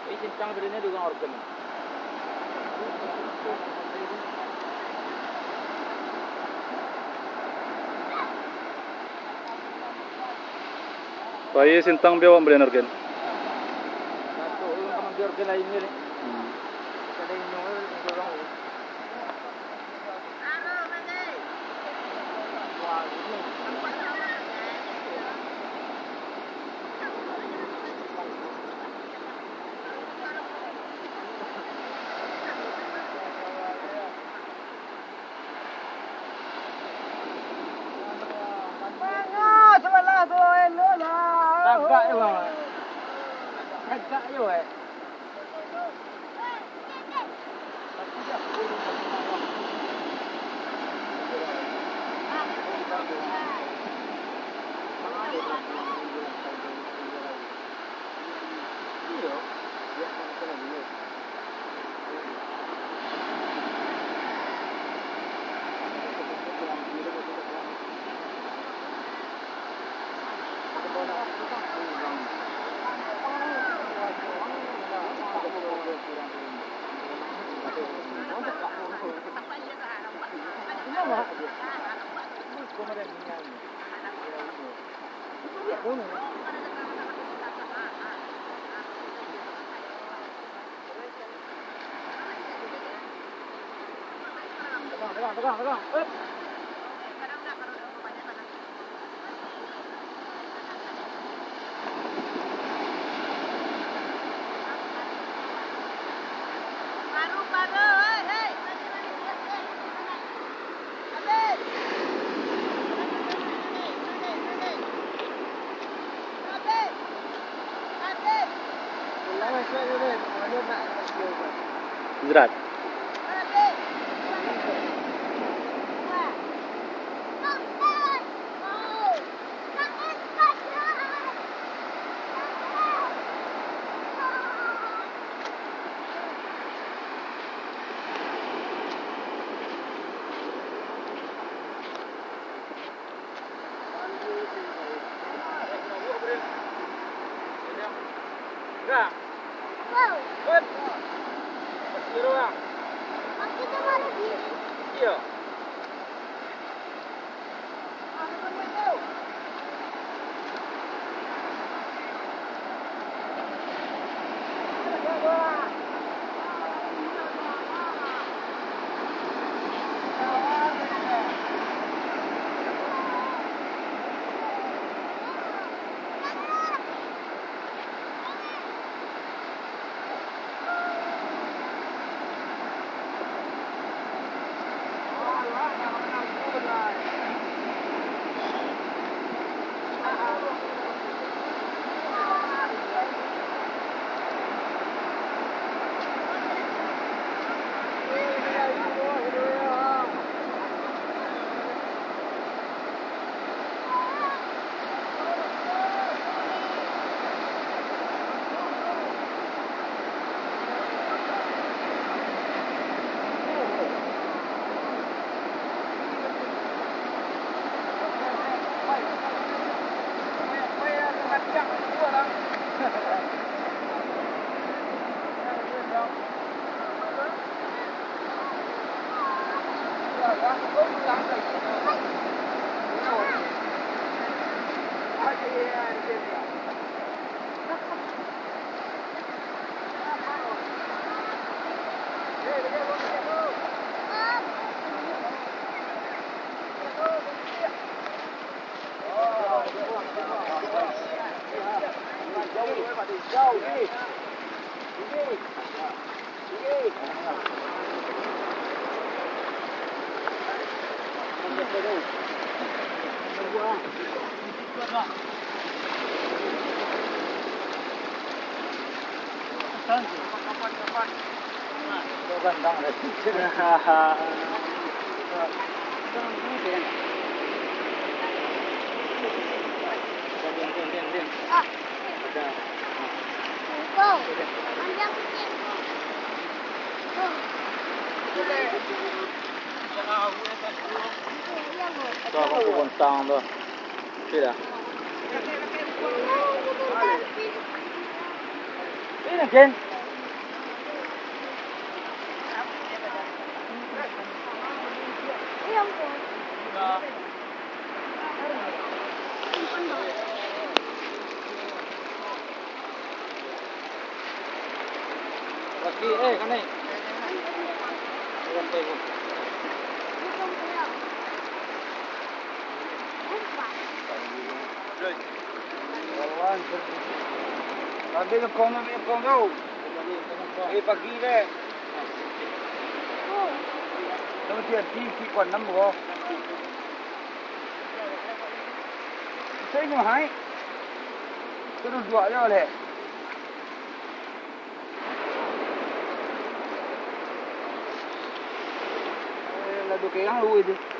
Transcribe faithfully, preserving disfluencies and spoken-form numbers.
Ih, kencang tadi ni, tukang organ. Pai Sintang, bia awak mambali organ. Batua, urang ka mambali organ lain ni. Hmm. Kada inyo, urang. Tagak jo, Bang. Tagak jo, eh. Jerat. Gandang deh. Tuh, aku bontang tu. Oke dah. Ini, Ken. Laki, eh, kanai. Sampai ko. Ambil nyokong, ambil nyokong tu. Eh, pagi deh. Nama dia, di, di kuan enam ko. Saya nyo hai. Terus dua aja leh. Eh, ladu kayang lu itu.